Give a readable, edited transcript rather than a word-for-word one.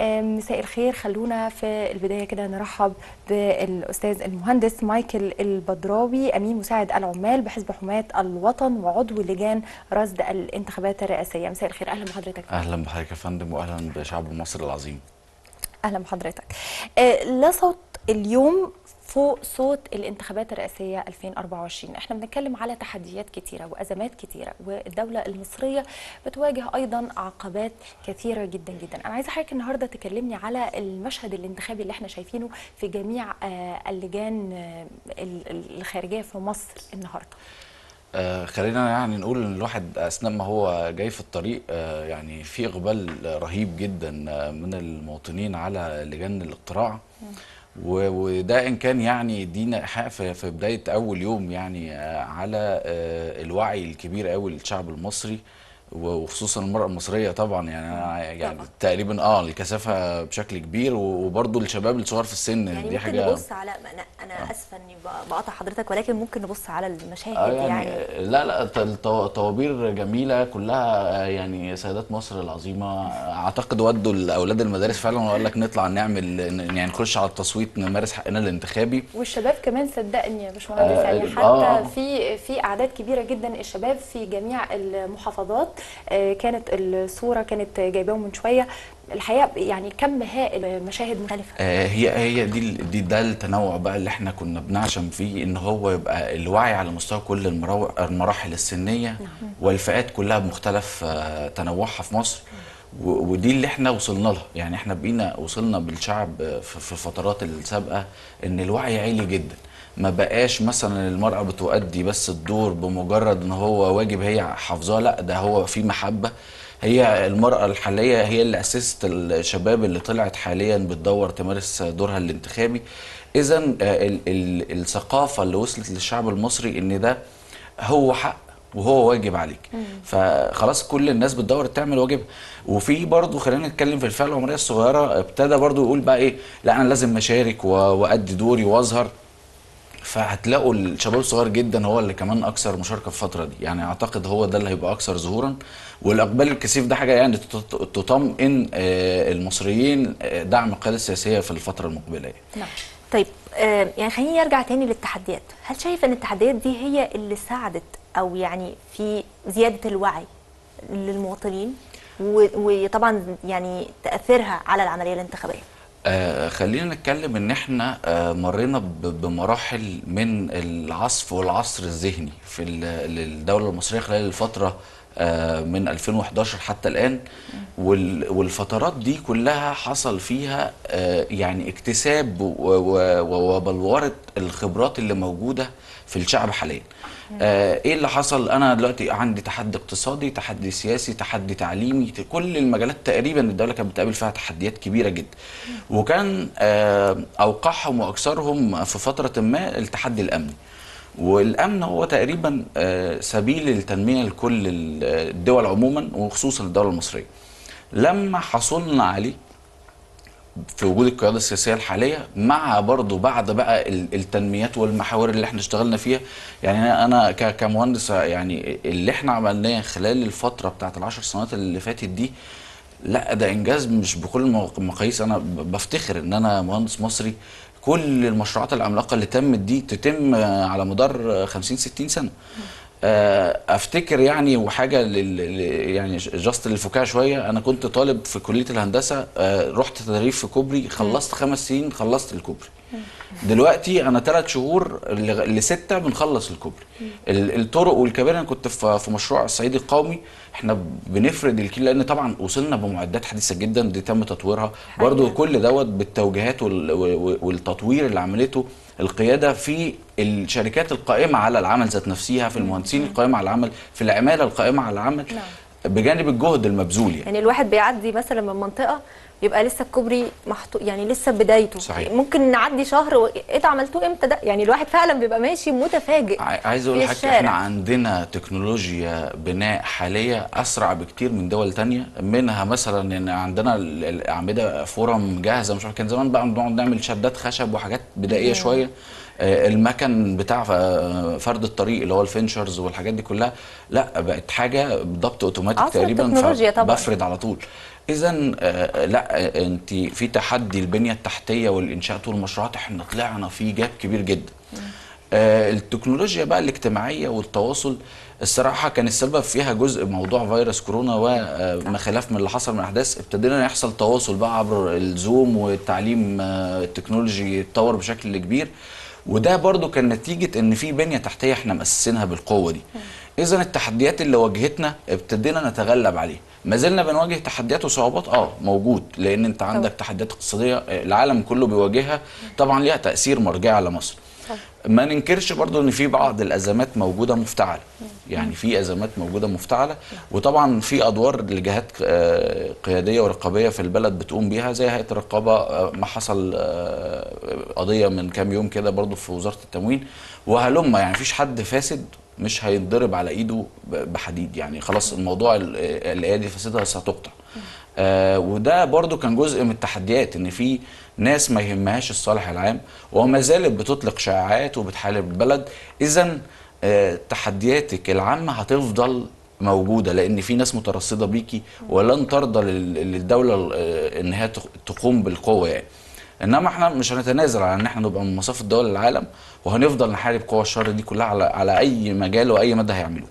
مساء الخير. خلونا في البداية كده نرحب بالأستاذ المهندس مايكل البدراوي، أمين مساعد العمال بحزب حماة الوطن وعضو لجان رصد الانتخابات الرئاسية. مساء الخير، أهلا بحضرتك. أهلا بحضرتك يا فندم، وأهلا بشعب مصر العظيم. أهلا بحضرتك. لا صوت اليوم فوق صوت الانتخابات الرئاسية 2024. احنا بنتكلم على تحديات كتيرة وأزمات كتيرة، والدولة المصرية بتواجه أيضا عقبات كثيرة جدا جدا. أنا عايزة حضرتك النهاردة تكلمني على المشهد الانتخابي اللي احنا شايفينه في جميع اللجان الخارجية في مصر النهاردة. خلينا يعني نقول ان الواحد اثناء ما هو جاي في الطريق يعني في اقبال رهيب جدا من المواطنين على لجان الاقتراع، وده ان كان يعني يدينا ايحاء في بداية اول يوم يعني على الوعي الكبير قوي للشعب المصري، وخصوصا المرأة المصرية طبعا. يعني طبعا. تقريبا الكثافة بشكل كبير، وبرضه الشباب الصغار في السن. يعني دي ممكن حاجة نبص على انا اسفة اني بقاطع حضرتك، ولكن ممكن نبص على المشاهد. يعني لا الطوابير جميلة كلها، يعني سيدات مصر العظيمة اعتقد ودوا لاولاد المدارس فعلا وقال لك نطلع نعمل يعني نخش على التصويت، نمارس حقنا الانتخابي. والشباب كمان صدقني يا باشمهندس، يعني حتى في اعداد كبيرة جدا الشباب في جميع المحافظات. كانت الصورة كانت جايباهم من شوية، الحقيقة يعني كم هائل مشاهد مختلفة. هي دي ده التنوع بقى اللي احنا كنا بنعشم فيه، ان هو يبقى الوعي على مستوى كل المراحل السنية. نعم. والفئات كلها بمختلف تنوعها في مصر. ودي اللي احنا وصلنا لها. يعني احنا بقينا وصلنا بالشعب في الفترات السابقة ان الوعي عالي جدا، ما بقاش مثلا المرأة بتؤدي بس الدور بمجرد ان هو واجب هي حافظاه، لا ده هو في محبة. هي المرأة الحالية هي اللي أسست الشباب اللي طلعت حاليا بتدور تمارس دورها الانتخابي. إذا الثقافة اللي وصلت للشعب المصري ان ده هو حق وهو واجب عليك، فخلاص كل الناس بتدور تعمل واجب. وفي برضه خلينا نتكلم في الفئة العمرية الصغيرة، ابتدى برضه يقول بقى ايه، لا انا لازم اشارك وادي دوري واظهر. فهتلاقوا الشباب الصغير جدا هو اللي كمان اكثر مشاركة في الفترة دي، يعني اعتقد هو ده اللي هيبقى اكثر ظهورا. والاقبال الكثيف ده حاجة يعني تطمئن المصريين دعم القيادة السياسية في الفترة المقبلة. نعم. طيب يعني خليني ارجع تاني للتحديات. هل شايف ان التحديات دي هي اللي ساعدت او يعني في زيادة الوعي للمواطنين، وطبعا يعني تاثيرها على العملية الانتخابية؟ خلينا نتكلم ان احنا مرينا بمراحل من العصف والعصر الذهني في الدولة المصرية خلال الفترة من 2011 حتى الآن. والفترات دي كلها حصل فيها يعني اكتساب وبلورة الخبرات اللي موجودة في الشعب حاليا. ايه اللي حصل؟ انا دلوقتي عندي تحدي اقتصادي، تحدي سياسي، تحدي تعليمي، كل المجالات تقريبا الدولة كانت بتقابل فيها تحديات كبيرة جدا، وكان اوقعهم واكثرهم في فترة ما التحدي الامني. والامن هو تقريبا سبيل التنمية لكل الدول عموما، وخصوصا الدولة المصرية. لما حصلنا عليه في وجود القيادة السياسية الحالية، مع برضو بعد بقى التنميات والمحاور اللي احنا اشتغلنا فيها، يعني انا كمهندس يعني اللي احنا عملناه خلال الفترة بتاعت ال10 سنوات اللي فاتت دي، لا ده انجاز مش بكل المقاييس. انا بفتخر ان انا مهندس مصري. كل المشروعات العملاقة اللي تمت دي تتم على مدار 50-60 سنة. افتكر يعني وحاجه يعني just للفكاهه شوية، انا كنت طالب في كليه الهندسة، رحت تدريب في كوبري، خلصت 5 سنين خلصت الكوبري. دلوقتي انا 3 شهور ل6 بنخلص الكوبري. الطرق والكباري، انا كنت في مشروع الصعيد القومي، احنا بنفرد الكيلو لان طبعا وصلنا بمعدات حديثه جدا دي تم تطويرها برضو. كل دوت بالتوجيهات والتطوير اللي عملته القيادة في الشركات القائمة على العمل ذات نفسها، في المهندسين القائمة على العمل، في العمالة القائمة على العمل. نعم. بجانب الجهد المبذول. يعني الواحد بيعدي مثلا من منطقة يبقى لسه الكوبري محطوط، يعني لسه بدايته. صحيح. ممكن نعدي شهر ايه ده عملتوه امتى ده؟ يعني الواحد فعلا بيبقى ماشي متفاجئ. عايز اقول لحضرتك احنا عندنا تكنولوجيا بناء حالية اسرع بكتير من دول تانية، منها مثلا ان عندنا الاعمدة فرم جاهزة، مش عارف كان زمان بقى بنقعد نعمل شدات خشب وحاجات بدائية شوية. المكن بتاع فرد الطريق اللي هو ال finishers والحاجات دي كلها، لا بقت حاجة بالضبط اوتوماتيك تقريبا، بفرد على طول. اذا لا، انت في تحدي البنية التحتية والانشاءات والمشروعات، احنا طلعنا في جاب كبير جدا. التكنولوجيا بقى الاجتماعية والتواصل الصراحة كان السبب فيها جزء موضوع فيروس كورونا وما خلاف من اللي حصل من احداث، ابتدينا يحصل تواصل بقى عبر الزوم، والتعليم التكنولوجي اتطور بشكل كبير، وده برضو كان نتيجة ان في بنيه تحتيه احنا مؤسسينها بالقوة دي. اذا التحديات اللي واجهتنا ابتدينا نتغلب عليها. ما زلنا بنواجه تحديات وصعوبات، موجود، لان انت عندك تحديات اقتصادية العالم كله بيواجهها، طبعا ليها تاثير مرجعي على مصر. ما ننكرش برضو ان في بعض الازمات موجودة مفتعله، يعني في ازمات موجودة مفتعله، وطبعا في ادوار لجهات قيادية ورقابيه في البلد بتقوم بيها، زي هيئة الرقابة، ما حصل قضية من كام يوم كده برضو في وزارة التموين وهلم، يعني مفيش حد فاسد مش هيتضرب على ايده بحديد، يعني خلاص الموضوع الايادي فاسدة ستقطع. وده برضو كان جزء من التحديات، ان في ناس ما يهمهاش الصالح العام وما زالت بتطلق شائعات وبتحارب البلد. اذا تحدياتك العامة هتفضل موجودة، لان في ناس مترصده بيكي ولن ترضى للدولة انها تقوم بالقوة يعني. انما احنا مش هنتنازل عن ان احنا نبقى من مصاف الدول العالم، وهنفضل نحارب قوى الشر دي كلها على اي مجال واي مدى هيعملوه.